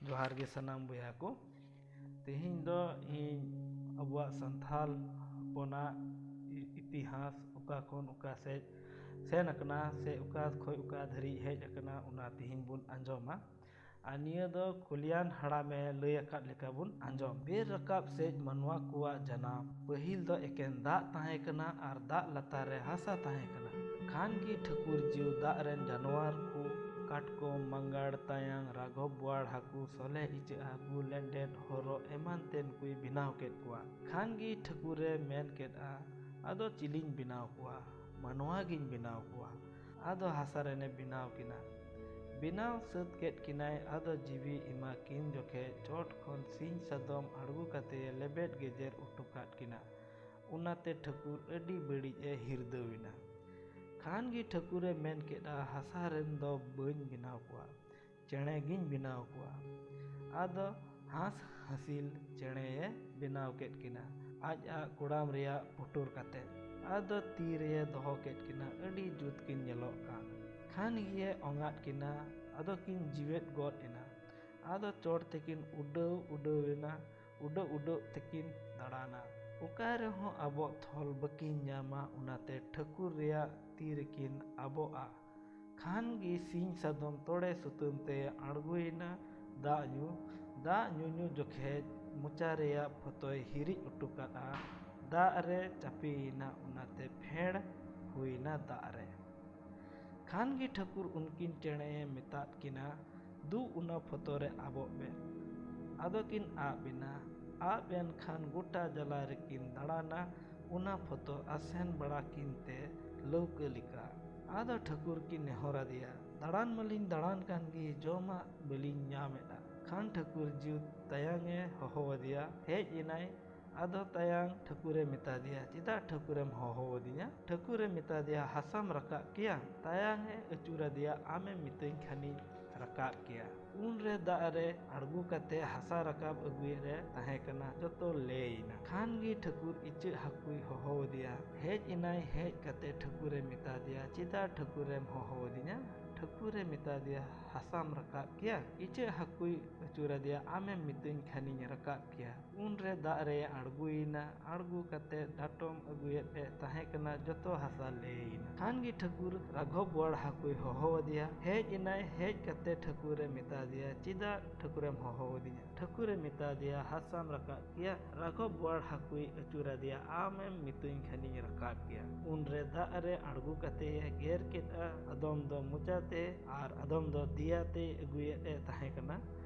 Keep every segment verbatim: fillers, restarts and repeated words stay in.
ᱡᱚᱦᱟᱨ ᱜᱮ ᱥᱟᱱᱟᱢ ᱵᱚᱭᱦᱟ ᱠᱚ᱾ ᱛᱮᱦᱮᱧ ᱫᱚ ᱤᱧ ᱟᱵᱚᱣᱟᱜ ᱥᱟᱱᱛᱟᱲ ᱦᱚᱯᱚᱱᱟᱜ ᱤ- ᱤᱛᱤᱦᱟᱥ, ᱚᱠᱟ ᱠᱷᱚᱱ ᱚᱠᱟ ᱥᱮᱫ ᱥᱮᱱ ᱟᱠᱟᱱᱟ ᱥᱮ ᱚᱠᱟ ᱠᱷᱚᱱ ᱚᱠᱟ ᱫᱷᱟᱹᱨᱤᱡ ᱦᱮᱡ ᱟᱠᱟᱱᱟ, ᱚᱱᱟ ᱛᱮᱦᱮᱧ ᱵᱚᱱ ᱟᱸᱡᱚᱢᱟ᱾ ᱟᱨ ᱱᱤᱭᱟᱹ ᱫᱚ ᱠᱩᱞᱤᱭᱟᱱ ᱦᱟᱲᱟᱢᱮ ᱞᱟᱹᱭ ᱟᱠᱟᱫ ᱞᱮᱠᱟ ᱵᱚᱱ ᱟᱸᱡᱚᱢ᱾ ᱵᱮᱨ ᱨᱟᱠᱟᱵ ᱥᱮᱫ ᱢᱟᱱᱣᱟ ᱠᱚᱣᱟᱜ ᱡᱟᱱᱟᱢ᱾ ᱯᱟᱹᱦᱤᱞ ᱫᱚ ᱮᱠᱮᱱ ᱫᱟᱜ ᱛᱟᱦᱮᱸ ᱠᱟᱱᱟ ᱟᱨ ᱫᱟᱜ ᱞᱟᱛᱟᱨ ᱨᱮ ᱦᱟᱥᱟ ᱛᱟᱦᱮᱸ ᱠᱟᱱᱟ᱾ ᱠᱷᱟᱱ ᱜᱮ ᱴᱷᱟᱹᱠᱩᱨ ᱡᱤᱣ ᱫᱟᱜ ᱨᱮᱱ ᱡᱟᱱᱣᱟᱨ ᱠᱚ, ᱠᱟᱴᱠᱚᱢ, ᱢᱟᱸᱜᱟᱲ, ᱛᱟᱭᱟᱝ, ᱨᱟᱜᱷᱚᱵ ᱵᱳᱣᱟᱲ, ᱦᱟᱹᱠᱩ, ᱥᱚᱞᱮ ᱤᱪᱟᱹᱜ ᱦᱟᱹᱠᱩ, ᱞᱮᱱᱰᱮᱫ, ᱦᱚᱨᱚᱜ ᱮᱢᱟᱱ ᱛᱮᱱ ᱠᱚᱭ ᱵᱮᱱᱟᱣ ᱠᱮᱫ ᱠᱚᱣᱟ᱾ ᱠᱷᱟᱱ ᱜᱮ ᱴᱷᱟᱹᱠᱩᱨᱮ ᱢᱮᱱ ᱠᱮᱫᱼᱟ, ᱟᱫᱚ ᱪᱤᱞᱤᱧ ᱵᱮᱱᱟᱣ ᱠᱚᱣᱟ? ᱢᱟᱱᱣᱟ ᱜᱤᱧ ᱵᱮᱱᱟᱣ ᱠᱚᱣᱟ᱾ ᱟᱫᱚ ᱦᱟᱥᱟ ᱨᱮᱱᱮ ᱵᱮᱱᱟᱣ ᱠᱤᱱᱟ᱾ ᱵᱮᱱᱟᱣ ᱥᱟᱹᱛ ᱠᱮᱫ ᱠᱤᱱᱟᱭ᱾ ᱟᱫᱚ ᱡᱤᱣᱤ ᱮᱢᱟ ᱠᱤᱱ ᱡᱚᱠᱷᱮᱡ ᱪᱚᱴ ᱠᱷᱚᱱ ᱥᱤᱧ ᱥᱟᱫᱚᱢ ᱟᱬᱜᱚ ᱠᱟᱛᱮ ᱞᱮᱵᱮᱫ ᱜᱮᱡᱮᱨ ᱚᱴᱚ ᱠᱟᱫ ᱠᱤᱱᱟ᱾ ᱚᱱᱟᱛᱮ ᱴᱷᱟᱹᱠᱩᱨ ᱟᱹᱰᱤ ᱵᱟᱹᱲᱤᱡ ᱮ ᱦᱤᱨᱫᱟᱹᱣ ᱮᱱᱟ᱾ ᱠᱷᱟᱱ ᱜᱮ ᱴᱷᱟᱹᱠᱩᱨᱮ ᱢᱮᱱ ᱠᱮᱫᱼᱟ, ᱦᱟᱥᱟ ᱨᱮᱱ ᱫᱚ ᱵᱟᱹᱧ ᱵᱮᱱᱟᱣ ᱠᱚᱣᱟ, ᱪᱮᱬᱮ ᱜᱤᱧ ᱵᱮᱱᱟᱣ ᱠᱚᱣᱟ᱾ ᱟᱫᱚ ᱦᱟᱸᱥ ᱦᱟᱹᱥᱤᱞ ᱪᱮᱬᱮᱭᱮ ᱵᱮᱱᱟᱣ ᱠᱮᱫ ᱠᱤᱱᱟ, ᱟᱡᱟᱜ ᱠᱚᱲᱟᱢ ᱨᱮᱭᱟᱜ ᱯᱩᱴᱩᱨ ᱠᱟᱛᱮ᱾ ᱟᱫᱚ ᱛᱤ ᱨᱮᱭᱮ ᱫᱚᱦᱚ ᱠᱮᱫ ᱠᱤᱱᱟ, ᱟᱹᱰᱤ ᱡᱩᱛ ᱠᱤᱱ ᱧᱮᱞᱚᱜ ᱠᱟᱱ᱾ ᱠᱷᱟᱱ ᱜᱮ ᱚᱝᱟᱫ ᱠᱤᱱᱟ, ᱟᱫᱚ ᱠᱤᱱ ᱡᱤᱣᱮᱫ ᱜᱚᱫ ᱮᱱᱟ᱾ ᱟᱫᱚ ᱪᱚᱴ ᱛᱮᱠᱤᱱ ᱩᱰᱟᱹᱣ ᱩᱰᱟᱹᱣ ᱮᱱᱟ, ᱩᱰᱟᱹᱜ ᱩᱰᱟᱹᱜ ᱛᱮᱠᱤᱱ ᱫᱟᱬᱟᱱᱟ᱾ ᱚᱠᱟ ᱨᱮᱦᱚᱸ ᱟᱵᱚᱜ ᱛᱷᱚᱞ ᱵᱟᱹᱠᱤᱱ ᱧᱟᱢᱟ, ᱚᱱᱟᱛᱮ ᱴᱷᱟᱹᱠᱩᱨ ᱨᱮᱭᱟᱜ ᱛᱤ ᱨᱮᱠᱤᱱ ᱟᱵᱚᱜᱼᱟ᱾ ᱠᱷᱟᱱ ᱜᱮ ᱥᱤᱧ ᱥᱟᱫᱚᱢ ᱛᱚᱲᱮ ᱥᱩᱛᱟᱹᱢ ᱛᱮ ᱟᱬᱜᱚᱭᱮᱱᱟ ᱫᱟᱜ ᱧᱩ᱾ ᱫᱟᱜ ᱧᱩ ᱧᱩ ᱡᱚᱠᱷᱮᱡ ᱢᱚᱪᱟ ᱨᱮᱭᱟᱜ ᱯᱷᱚᱛᱚᱭ ᱦᱤᱨᱤᱡ ᱚᱴᱚ ᱠᱟᱫᱼᱟ᱾ ᱫᱟᱜ ᱨᱮ ᱪᱟᱯᱮᱭᱮᱱᱟ, ᱚᱱᱟᱛᱮ ᱯᱷᱮᱲ ᱦᱩᱭᱱᱟ ᱫᱟᱜ ᱨᱮ᱾ ᱠᱷᱟᱱ ᱜᱮ ᱴᱷᱟᱹᱠᱩᱨ ᱩᱱᱠᱤᱱ ᱪᱮᱬᱮᱭᱮ ᱢᱮᱛᱟᱫ ᱠᱤᱱᱟ, ᱫᱩ ᱚᱱᱟ ᱯᱷᱚᱛᱚ ᱨᱮ ᱟᱵᱚᱜ ᱵᱮᱱ᱾ ᱟᱫᱚ ᱠᱤᱱ ᱟᱵ ᱮᱱᱟ᱾ ᱟᱵ ᱮᱱ ᱠᱷᱟᱱ ᱜᱚᱴᱟ ᱡᱟᱞᱟ ᱨᱮᱠᱤᱱ ᱫᱟᱬᱟᱱᱟ, ᱚᱱᱟ ᱯᱷᱚᱛᱚ ᱟᱥᱮᱱ ᱵᱟᱲᱟ ᱠᱤᱱ ᱛᱮ ᱞᱟᱹᱣᱠᱟᱹ ᱞᱮᱠᱟ᱾ ᱟᱫᱚ ᱴᱷᱟᱹᱠᱩᱨ ᱠᱤᱱ ᱱᱮᱦᱚᱨ ᱟᱫᱮᱭᱟ, ᱫᱟᱬᱟᱱ ᱢᱟᱞᱤᱧ ᱫᱟᱬᱟᱱ ᱠᱟᱱ ᱜᱮ, ᱡᱚᱢᱟᱜ ᱵᱟᱹᱞᱤᱧ ᱧᱟᱢᱮᱫᱼᱟ᱾ ᱠᱷᱟᱱ ᱴᱷᱟᱹᱠᱩᱨ ᱡᱤᱣ ᱛᱟᱭᱟᱝ ᱮ ᱦᱚᱦᱚ ᱟᱫᱮᱭᱟ, ᱦᱮᱡ ᱮᱱᱟᱭ᱾ ᱟᱫᱚ ᱛᱟᱭᱟᱝ ᱴᱷᱟᱹᱠᱩᱨᱮ ᱢᱮᱛᱟ ᱫᱮᱭᱟ, ᱪᱮᱫᱟᱜ ᱴᱷᱟᱹᱠᱩᱨᱮᱢ ᱦᱚᱦᱚ ᱟᱹᱫᱤᱧᱟ? ᱴᱷᱟᱹᱠᱩᱨᱮ ᱢᱮᱛᱟ ᱫᱮᱭᱟ, ᱦᱟᱥᱟᱢ ᱨᱟᱠᱟᱵ ᱠᱮᱭᱟ? ᱛᱟᱭᱟᱝ ᱮ ᱟᱹᱪᱩᱨ ᱟᱫᱮᱭᱟ, ᱟᱢᱮᱢ ᱢᱤᱛᱟᱹᱧ ᱠᱷᱟᱱᱤᱧ ᱨᱟᱠᱟᱵ ᱠᱮᱭᱟ᱾ ᱩᱱᱨᱮ ᱫᱟᱜ ᱨᱮ ᱟᱬᱜᱚ ᱠᱟᱛᱮ ᱦᱟᱥᱟ ᱨᱟᱠᱟᱵ ᱟᱹᱜᱩᱭᱮᱫ ᱨᱮ ᱛᱟᱦᱮᱸ ᱠᱟᱱᱟ, ᱡᱚᱛᱚ ᱞᱮᱭ ᱮᱱᱟ᱾ ᱠᱷᱟᱱ ᱜᱮ ᱴᱷᱟᱹᱠᱩᱨ ᱤᱪᱟᱹᱜ ᱦᱟᱹᱠᱩᱭ ᱦᱚᱦᱚ ᱟᱫᱮᱭᱟ᱾ ᱦᱮᱡ ᱮᱱᱟᱭ, ᱦᱮᱡ ᱠᱟᱛᱮ ᱴᱷᱟᱹᱠᱩᱨᱮ ᱢᱮᱛᱟ ᱫᱮᱭᱟ, ᱪᱮᱫᱟᱜ ᱴᱷᱟᱹᱠᱩᱨᱮᱢ ᱦᱚᱦᱚ ᱟᱹᱫᱤᱧᱟ? ᱴᱷᱟᱹᱠᱩᱨᱮ ᱢᱮᱛᱟ ᱫᱮᱭᱟ, "ᱦᱟᱥᱟᱢ ᱨᱟᱠᱟᱵ ᱠᱮᱭᱟ?" ᱤᱪᱟᱹᱜ ᱦᱟᱹᱠᱩᱭ ᱟᱹᱪᱩᱨ ᱟᱫᱮᱭᱟ, "ᱟᱢᱮᱢ ᱢᱤᱛᱟᱹᱧ ᱠᱷᱟᱱᱤᱧ ᱨᱟᱠᱟᱵ ᱠᱮᱭᱟ᱾" ᱩᱱᱨᱮ ᱫᱟᱜ ᱨᱮ ᱟᱬᱜᱚᱭᱮᱱᱟ᱾ ᱟᱬᱜᱚ ᱠᱟᱛᱮ ᱰᱟᱴᱚᱢ ᱟᱹᱜᱩᱭᱮᱫ ᱮ ᱛᱟᱦᱮᱸ ᱠᱟᱱᱟ, ᱡᱚᱛᱚ ᱦᱟᱥᱟ ᱞᱮᱭᱮᱱᱟ᱾ ᱠᱷᱟᱱ ᱜᱮ ᱴᱷᱟᱹᱠᱩᱨ ᱨᱟᱜᱷᱚᱵ ᱵᱚᱣᱟᱲ ᱦᱟᱹᱠᱩᱭ ᱦᱚᱦᱚ ᱟᱫᱮᱭᱟ᱾ ᱦᱮᱡ ᱮᱱᱟᱭ᱾ ᱦᱮᱡ ᱠᱟᱛᱮ ᱴᱷᱟᱹᱠᱩᱨᱮ ᱢᱮᱛᱟ ᱫᱮᱭᱟ, "ᱪᱮᱫᱟᱜ ᱴᱷᱟᱹᱠᱩᱨᱮᱢ ᱦᱚᱦᱚ ᱟᱹᱫᱤᱧᱟ?" ᱴᱷᱟᱹᱠᱩᱨᱮ ᱢᱮᱛᱟ ᱫᱮᱭᱟ, "ᱦᱟᱥᱟᱢ ᱨᱟᱠᱟᱵ ᱠᱮᱭᱟ?" ᱨᱟᱜᱷᱚᱵ ᱵᱚᱣᱟᱲ ᱦᱟᱹᱠᱩᱭ ᱟᱹᱪᱩᱨ ᱟᱫᱮᱭᱟ, "ᱟᱢᱮᱢ ᱢᱤᱛᱟᱹᱧ ᱠᱷᱟᱱᱤᱧ ᱨᱟᱠᱟᱵ ᱠᱮᱭᱟ᱾" ᱩᱱᱨᱮ ᱫᱟᱜ ᱨᱮ ᱟᱬᱜᱚ ᱠᱟᱛᱮ ᱮ ᱜᱮᱨ ᱠᱮᱫᱼᱟ, ᱟᱫᱚᱢ ᱫᱚ ᱢᱚᱪᱟᱛᱮ ᱟᱨ ᱟᱫᱚᱢ ᱫᱚ ᱫᱮᱭᱟᱛᱮᱭ ᱟᱹᱜᱩᱭᱮᱫ ᱮ ᱛᱟᱦᱮᱸ ᱠᱟᱱᱟ᱾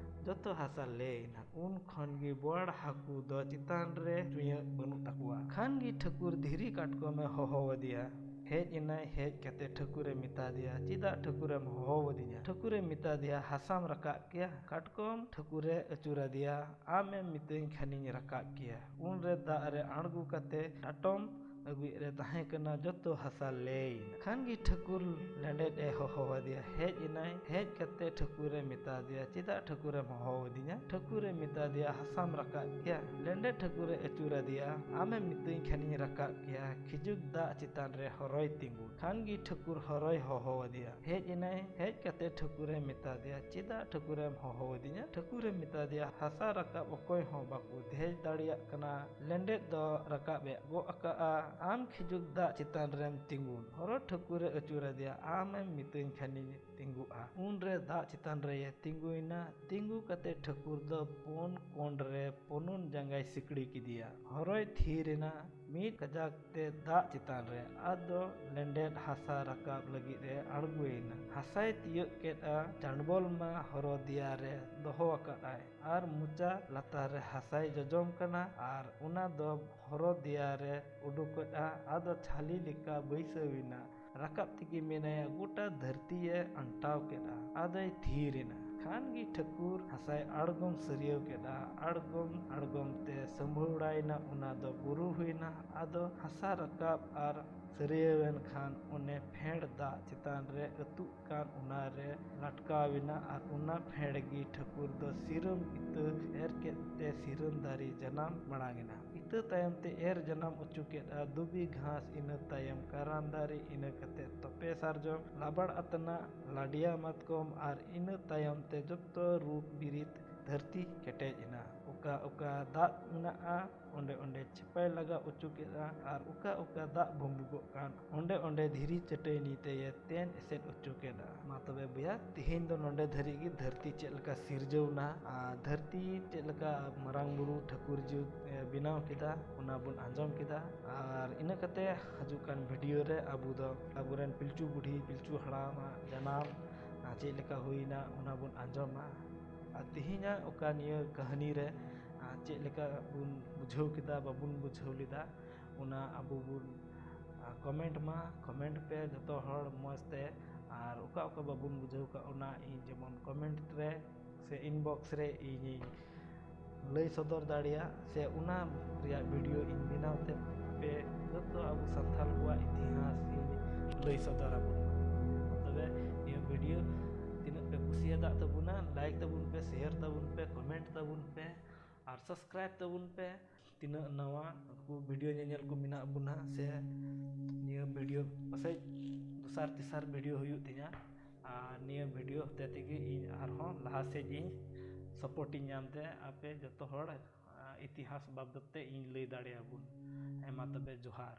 ᱡᱚᱛᱚ ᱦᱟᱥᱟ ᱞᱮᱭᱮᱱᱟ᱾ ᱩᱱ ᱠᱷᱚᱱ ᱜᱮ ᱵᱚᱣᱟᱲ ᱦᱟᱹᱠᱩ ᱫᱚ ᱪᱮᱛᱟᱱ ᱨᱮ ᱪᱩᱭᱟᱹᱜ ᱵᱟᱹᱱᱩᱜ ᱛᱟᱠᱚᱣᱟ᱾ ᱠᱷᱟᱱ ᱜᱮ ᱴᱷᱟᱹᱠᱩᱨ ᱫᱷᱤᱨᱤ ᱠᱟᱴᱠᱚᱢᱮ ᱦᱚᱦᱚ ᱟᱫᱮᱭᱟ᱾ ᱦᱮᱡ ᱮᱱᱟᱭ᱾ ᱦᱮᱡ ᱠᱟᱛᱮ ᱴᱷᱟᱹᱠᱩᱨᱮ ᱢᱮᱛᱟ ᱫᱮᱭᱟ, "ᱪᱮᱫᱟᱜ ᱴᱷᱟᱹᱠᱩᱨᱮᱢ ᱦᱚᱦᱚ ᱟᱹᱫᱤᱧᱟ?" ᱴᱷᱟᱹᱠᱩᱨᱮ ᱢᱮᱛᱟ ᱫᱮᱭᱟ, "ᱦᱟᱥᱟᱢ ᱨᱟᱠᱟᱵ ᱠᱮᱭᱟ?" ᱠᱟᱴᱠᱚᱢ ᱴᱷᱟᱹᱠᱩᱨᱮ ᱟᱹᱪᱩᱨ ᱟᱫᱮᱭᱟ, "ᱟᱢᱮᱢ ᱢᱤᱛᱟᱹᱧ ᱠᱷᱟᱱᱤᱧ ᱨᱟᱠᱟᱵ ᱠᱮᱭᱟ᱾" ᱩᱱᱨᱮ ᱫᱟᱜ ᱨᱮ ᱟᱬᱜᱚ ᱠᱟᱛᱮ ᱰᱟᱴᱚᱢ ᱟᱹᱜᱩᱭᱮᱫ ᱨᱮ ᱛᱟᱦᱮᱸ ᱠᱟᱱᱟ, ᱡᱚᱛᱚ ᱦᱟᱥᱟ ᱞᱮᱭᱮᱱᱟ᱾ ᱠᱷᱟᱱ ᱜᱮ ᱴᱷᱟᱹᱠᱩᱨ ᱞᱮᱸᱰᱮᱫ ᱮ ᱦᱚᱦᱚ ᱟᱫᱮᱭᱟ᱾ ᱦᱮᱡ ᱮᱱᱟᱭ᱾ ᱦᱮᱡ ᱠᱟᱛᱮ ᱴᱷᱟᱹᱠᱩᱨᱮ ᱢᱮᱛᱟ ᱫᱮᱭᱟ, "ᱪᱮᱫᱟᱜ ᱴᱷᱟᱹᱠᱩᱨᱮᱢ ᱦᱚᱦᱚ ᱟᱹᱫᱤᱧᱟ?" ᱴᱷᱟᱹᱠᱩᱨᱮ ᱢᱮᱛᱟ ᱫᱮᱭᱟ, "ᱦᱟᱥᱟᱢ ᱨᱟᱠᱟᱵ ᱠᱮᱭᱟ?" ᱞᱮᱸᱰᱮᱫ ᱴᱷᱟᱹᱠᱩᱨᱮ ᱟᱹᱪᱩᱨ ᱟᱫᱮᱭᱟ, "ᱟᱢᱮᱢ ᱢᱤᱛᱟᱹᱧ ᱠᱷᱟᱱᱤᱧ ᱨᱟᱠᱟᱵ ᱠᱮᱭᱟ᱾" ᱠᱷᱤᱡᱩᱠ ᱫᱟᱜ ᱪᱮᱛᱟᱱ ᱨᱮ ᱦᱚᱨᱚᱭ ᱛᱤᱸᱜᱩ᱾ ᱠᱷᱟᱱ ᱜᱮ ᱴᱷᱟᱹᱠᱩᱨ ᱦᱚᱨᱚᱭ ᱦᱚᱦᱚ ᱟᱫᱮᱭᱟ᱾ ᱦᱮᱡ ᱮᱱᱟᱭ᱾ ᱦᱮᱡ ᱠᱟᱛᱮ ᱴᱷᱟᱹᱠᱩᱨᱮ ᱢᱮᱛᱟ ᱫᱮᱭᱟ, "ᱪᱮᱫᱟᱜ ᱴᱷᱟᱹᱠᱩᱨᱮᱢ ᱦᱚᱦᱚ ᱟᱹᱫᱤᱧᱟ?" ᱴᱷᱟᱹᱠᱩᱨᱮ ᱢᱮᱛᱟ ᱫᱮᱭᱟ, "ᱦᱟᱥᱟ ᱨᱟᱠᱟᱵ ᱚᱠᱚᱭ ᱦᱚᱸ ᱵᱟᱠᱚ ᱫᱮᱡ ᱫᱟᱲᱮᱭᱟᱜ ᱠᱟᱱᱟ᱾ ᱞᱮᱸᱰᱮᱫ ᱫᱚ ᱨᱟᱠᱟᱵ ᱮ ᱜᱚᱜ ᱟᱠᱟᱜᱼᱟ᱾ ᱟᱢ ᱠᱷᱤᱡᱩᱠ ᱫᱟᱜ ᱪᱮᱛᱟᱱ ᱨᱮᱢ ᱛᱤᱸᱜᱩᱱ᱾" ᱦᱚᱨᱚ ᱴᱷᱟᱹᱠᱩᱨᱮ ᱟᱹᱪᱩᱨ ᱟᱫᱮᱭᱟ, "ᱟᱢᱮᱢ ᱢᱤᱛᱟᱹᱧ ᱠᱷᱟᱱᱤᱧ ᱛᱤᱸᱜᱩᱜᱼᱟ᱾" ᱩᱱᱨᱮ ᱫᱟᱜ ᱪᱮᱛᱟᱱ ᱨᱮᱭᱮ ᱛᱤᱸᱜᱩᱭᱮᱱᱟ᱾ ᱛᱤᱸᱜᱩ ᱠᱟᱛᱮ ᱴᱷᱟᱹᱠᱩᱨ ᱫᱚ ᱯᱩᱱ ᱠᱚᱬ ᱨᱮ ᱯᱩᱱᱩᱱ ᱡᱟᱸᱜᱟᱭ ᱥᱤᱠᱲᱤ ᱠᱮᱫᱮᱭᱟ᱾ ᱦᱚᱨᱚᱭ ᱛᱷᱤᱨ ᱮᱱᱟ᱾ ᱢᱤᱫ ᱠᱟᱡᱟᱠ ᱛᱮ ᱫᱟᱜ ᱪᱮᱛᱟᱱ ᱨᱮ᱾ ᱟᱫᱚ ᱞᱮᱸᱰᱮᱫ ᱦᱟᱥᱟ ᱨᱟᱠᱟᱵ ᱞᱟᱹᱜᱤᱫ ᱮ ᱟᱬᱜᱚᱭᱮᱱᱟ᱾ ᱦᱟᱥᱟᱭ ᱛᱤᱭᱳᱜ ᱠᱮᱫᱼᱟ᱾ ᱪᱟᱸᱰᱵᱚᱞ ᱢᱟ ᱦᱚᱨᱚ ᱫᱮᱭᱟ ᱨᱮ ᱫᱚᱦᱚ ᱟᱠᱟᱫᱼᱟᱭ ᱟᱨ ᱢᱚᱪᱟ ᱞᱟᱛᱟᱨ ᱨᱮ ᱦᱟᱥᱟᱭ ᱡᱚᱡᱚᱢ ᱠᱟᱱᱟ ᱟᱨ ᱚᱱᱟ ᱫᱚ ᱦᱚᱨᱚ ᱫᱮᱭᱟ ᱨᱮ ᱩᱰᱩᱠᱚᱜᱼᱟ᱾ ᱟᱫᱚ ᱪᱷᱟᱹᱞᱤ ᱞᱮᱠᱟ ᱵᱟᱹᱭᱥᱟᱹᱣ ᱮᱱᱟ᱾ ᱨᱟᱠᱟᱵ ᱛᱮᱜᱮ ᱢᱮᱱᱟᱭᱟ, ᱜᱚᱴᱟ ᱫᱷᱟᱹᱨᱛᱤᱭᱮ ᱟᱱᱴᱟᱣ ᱠᱮᱫᱼᱟ᱾ ᱟᱫᱚᱭ ᱛᱷᱤᱨ ᱮᱱᱟ᱾ ᱠᱷᱟᱱ ᱜᱮ ᱴᱷᱟᱹᱠᱩᱨ ᱦᱟᱥᱟᱭ ᱟᱬᱜᱚᱢ ᱥᱟᱹᱨᱭᱟᱹᱣ ᱠᱮᱫᱼᱟ᱾ ᱟᱬᱜᱚᱢ ᱟᱬᱜᱚᱢ ᱛᱮ ᱥᱟᱹᱢᱵᱷᱩᱲᱟᱭᱮᱱᱟ, ᱚᱱᱟ ᱫᱚ ᱵᱩᱨᱩ ᱦᱩᱭᱱᱟ᱾ ᱟᱫᱚ ᱦᱟᱥᱟ ᱨᱟᱠᱟᱵ ᱟᱨ ᱥᱟᱹᱨᱭᱟᱹᱣᱮᱱ ᱠᱷᱟᱱ ᱚᱱᱮ ᱯᱷᱮᱰ ᱫᱟᱜ ᱪᱮᱛᱟᱱ ᱨᱮ ᱟᱹᱛᱩᱜ ᱠᱟᱱ ᱚᱱᱟ ᱨᱮ ᱞᱟᱴᱠᱟᱣ ᱮᱱᱟ᱾ ᱟᱨ ᱚᱱᱟ ᱯᱷᱮᱰ ᱜᱮ ᱴᱷᱟᱹᱠᱩᱨ ᱫᱚ ᱥᱤᱨᱟᱹᱢ ᱤᱛᱟᱹ ᱮᱨ ᱠᱮᱫ ᱛᱮ ᱥᱤᱨᱟᱹᱢ ᱫᱟᱨᱮ ᱡᱟᱱᱟᱢ ᱢᱟᱲᱟᱝ ᱮᱱᱟ᱾ ᱤᱛᱟᱹ ᱛᱟᱭᱚᱢ ᱛᱮ ᱮᱨ ᱡᱟᱱᱟᱢ ᱚᱪᱚ ᱠᱮᱫᱼᱟ ᱫᱩᱵᱤ ᱜᱷᱟᱥ, ᱤᱱᱟᱹ ᱛᱟᱭᱚᱢ ᱠᱟᱨᱟᱱ ᱫᱟᱨᱮ, ᱤᱱᱟᱹ ᱠᱟᱛᱮ ᱛᱚᱯᱮ ᱥᱟᱨᱡᱚᱢ, ᱞᱟᱵᱟᱲ ᱟᱛᱱᱟᱜ, ᱞᱟᱰᱤᱭᱟ ᱢᱟᱛᱠᱚᱢ, ᱟᱨ ᱤᱱᱟᱹ ᱛᱟᱭᱚᱢ ᱛᱮ ᱡᱚᱛᱚ ᱨᱩᱯ ᱵᱤᱨᱤᱫ ᱫᱷᱟᱹᱨᱛᱤ ᱠᱮᱴᱮᱡ ᱮᱱᱟ᱾ ᱚᱠᱟ ᱚᱠᱟ ᱫᱟᱜ ᱢᱮᱱᱟᱜᱼᱟ, ᱚᱸᱰᱮ ᱚᱸᱰᱮ ᱪᱷᱮᱯᱟᱭ ᱞᱟᱜᱟᱣ ᱚᱪᱚ ᱠᱮᱫᱼᱟ, ᱟᱨ ᱚᱠᱟ ᱚᱠᱟ ᱫᱟᱜ ᱵᱷᱩᱢᱵᱩᱜᱚᱜ ᱠᱟᱱ, ᱚᱸᱰᱮ ᱚᱸᱰᱮ ᱫᱷᱤᱨᱤ ᱪᱟᱹᱴᱟᱹᱭᱱᱤ ᱛᱮᱭᱮ ᱛᱮᱱ ᱮᱥᱮᱫ ᱚᱪᱚ ᱠᱮᱫᱼᱟ᱾ ᱢᱟ ᱛᱚᱵᱮ ᱵᱚᱭᱦᱟ, ᱛᱮᱦᱮᱧ ᱫᱚ ᱱᱚᱰᱮ ᱫᱷᱟᱹᱨᱤᱡ ᱜᱮ ᱫᱷᱟᱹᱨᱛᱤ ᱪᱮᱫ ᱞᱮᱠᱟ ᱥᱤᱨᱡᱟᱹᱣ ᱮᱱᱟ, ᱟᱨ ᱫᱷᱟᱹᱨᱛᱤ ᱪᱮᱫ ᱞᱮᱠᱟ ᱢᱟᱨᱟᱝ ᱵᱩᱨᱩ ᱴᱷᱟᱹᱠᱩᱨ ᱡᱤᱣᱤ, ᱮ, ᱵᱮᱱᱟᱣ ᱠᱮᱫᱟ, ᱚᱱᱟ ᱵᱚᱱ ᱟᱸᱡᱚᱢ ᱠᱮᱫᱟ᱾ ᱟᱨ ᱤᱱᱟᱹ ᱠᱟᱛᱮ ᱦᱤᱡᱩᱜ ᱠᱟᱱ ᱵᱷᱤᱰᱤᱭᱳ ᱨᱮ ᱟᱵᱚ ᱫᱚ ᱟᱵᱚᱨᱮᱱ ᱯᱤᱞᱪᱩ ᱵᱩᱰᱷᱤ, ᱯᱤᱞᱪᱩ ᱦᱟᱲᱟᱢᱟᱜ ᱡᱟᱱᱟᱢ, ᱟᱨ ᱪᱮᱫ ᱞᱮᱠᱟ ᱦᱩᱭᱱᱟ, ᱚᱱᱟ ᱵᱚᱱ ᱟᱸᱡᱚᱢᱟ᱾ ᱟᱨ ᱛᱮᱦᱮᱧᱟᱜ ᱚᱠᱟ ᱱᱤᱭᱟᱹ ᱠᱟᱹᱦᱱᱤ ᱨᱮ, ᱟᱨ ᱪᱮᱫ ᱞᱮᱠᱟ ᱵᱚᱱ ᱵᱩᱡᱷᱟᱹᱣ ᱠᱮᱫᱟ, ᱵᱟᱵᱚᱱ ᱵᱩᱡᱷᱟᱹᱣ ᱞᱮᱫᱟ, ᱚᱱᱟ ᱟᱵᱚ ᱵᱚᱱ, ᱟᱨ, ᱠᱚᱢᱮᱱᱴ ᱢᱟ, ᱠᱚᱢᱮᱱᱴ ᱯᱮ ᱡᱚᱛᱚ ᱦᱚᱲ ᱢᱚᱡᱽ ᱛᱮ᱾ ᱟᱨ ᱚᱠᱟ ᱚᱠᱟ ᱵᱟᱵᱚᱱ ᱵᱩᱡᱷᱟᱹᱣ ᱠᱟᱜ, ᱚᱱᱟ ᱤᱧ ᱡᱮᱢᱚᱱ ᱠᱚᱢᱮᱱᱴ ᱨᱮ ᱥᱮ ᱤᱱᱵᱚᱠᱥ ᱨᱮ ᱤᱧᱤᱧ ᱞᱟᱹᱭ ᱥᱚᱫᱚᱨ ᱫᱟᱲᱮᱭᱟᱜ, ᱥᱮ ᱚᱱᱟ ᱨᱮᱭᱟᱜ ᱵᱷᱤᱰᱤᱭᱳ ᱤᱧ ᱵᱮᱱᱟᱣ ᱛᱮ ᱯᱮ ᱡᱚᱛᱚ ᱟᱵᱚ ᱥᱟᱱᱛᱟᱲ ᱠᱚᱣᱟᱜ ᱤᱛᱤᱦᱟᱥ ᱤᱧ ᱞᱟᱹᱭ ᱥᱚᱫᱚᱨ ᱟᱵᱚᱱ ᱢᱟ᱾ ᱛᱚᱵᱮ ᱱᱤᱭᱟᱹ ᱵᱷᱤᱰᱤᱭᱳ ᱛᱤᱱᱟᱹᱜ ᱯᱮ ᱠᱩᱥᱤᱭᱟᱫᱟᱜ ᱛᱟᱵᱚᱱᱟ, ᱞᱟᱭᱤᱠ ᱛᱟᱵᱚᱱ ᱯᱮ, ᱥᱮᱭᱟᱨ ᱛᱟᱵᱚᱱ ᱯᱮ, ᱠᱚᱢᱮᱱᱴ ᱛᱟᱵᱚᱱ ᱯᱮ, ᱟᱨ ᱥᱟᱵᱥᱠᱨᱟᱭᱤᱵ ᱛᱟᱵᱚᱱ ᱯᱮ᱾ ᱛᱤᱱᱟᱹᱜ ᱱᱟᱣᱟ ᱠᱚ ᱵᱷᱤᱰᱤᱭᱳ ᱧᱮᱧᱮᱞ ᱠᱚ ᱢᱮᱱᱟᱜ ᱵᱚᱱᱟ, ᱥᱮ ᱱᱤᱭᱟᱹ ᱵᱷᱤᱰᱤᱭᱳ ᱯᱟᱥᱮᱡ ᱫᱚᱥᱟᱨ ᱛᱮᱥᱟᱨ ᱵᱷᱤᱰᱤᱭᱳ ᱦᱩᱭᱩᱜ ᱛᱤᱧᱟ, ᱟᱨ ᱱᱤᱭᱟᱹ ᱵᱷᱤᱰᱤᱭᱳ ᱦᱚᱛᱮ ᱛᱮᱜᱮ ᱤᱧ ᱟᱨᱦᱚᱸ ᱞᱟᱦᱟ ᱥᱮᱫ ᱤᱧ ᱥᱟᱯᱳᱨᱴ ᱤᱧ ᱧᱟᱢ ᱛᱮ ᱟᱯᱮ ᱡᱚᱛᱚ ᱦᱚᱲ, ᱟᱨ, ᱤᱛᱤᱦᱟᱥ ᱵᱟᱵᱚᱫ ᱛᱮ ᱤᱧ ᱞᱟᱹᱭ ᱫᱟᱲᱮᱭᱟᱵᱚᱱ᱾ ᱦᱮᱸ, ᱢᱟ ᱛᱚᱵᱮ ᱡᱚᱦᱟᱨ᱾